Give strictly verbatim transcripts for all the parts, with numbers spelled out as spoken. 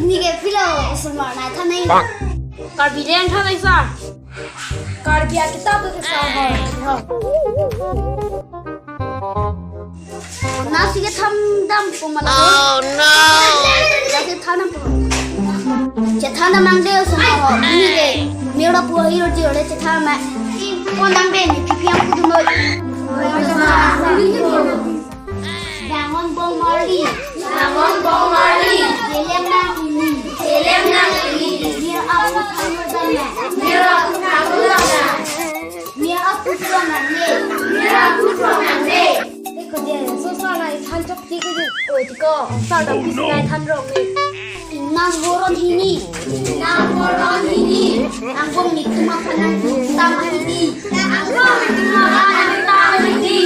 Nike pilo osomar nai than nang. Karbi le than nang sir. Karbi akitap do sir ho. Nasi kethan dampo ma la. Oh no. Nasi than dampo. Chethan dam nangde osomar ho. Nike. Mera pu ahirjume le chethan ma. Pon nangde ne pipi ang kudu noi. Dangon bong marli. Dangon bong marli. Jelem nang ili. Jelem nang ili. Mir aphu thanur dam nang. Mir aphu thanur dam nang. Mir aphu thanur dam nang. Mir aphu thanur dam nang. Eko dia, so sa nai than chok ti ke. Oi, tiko. Sa da pis nai than rong ni. Nang boron hini. Nang boron hini. Nang bong ni tuma panang tama hini. Nang bong ni tuma panang tama hini.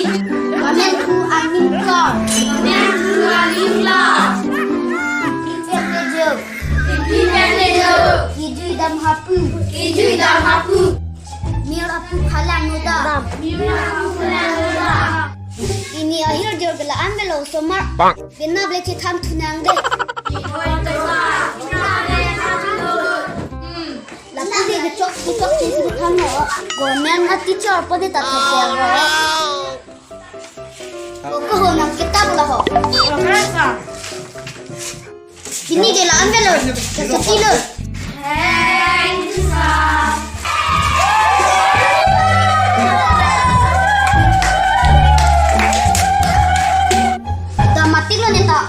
Amen ku amin kor. Amen ku amin kor. Ipi pen kejo. Ipi pen kejo. Kijui dam hapu. Kijui dam hapu. Mir aphu phalang noda. Mir aphu phalang noda. Pini ahirjume ke la-an avelo osomar. Bang. Penap le chethan thu nangde. Lapu le kechok kechok chethan lo. Government a teacher pode ta thek lo. Ko ho nang kitap la ho. Pini ke la-an avelo. Kasati lo. Ta mati lo neta.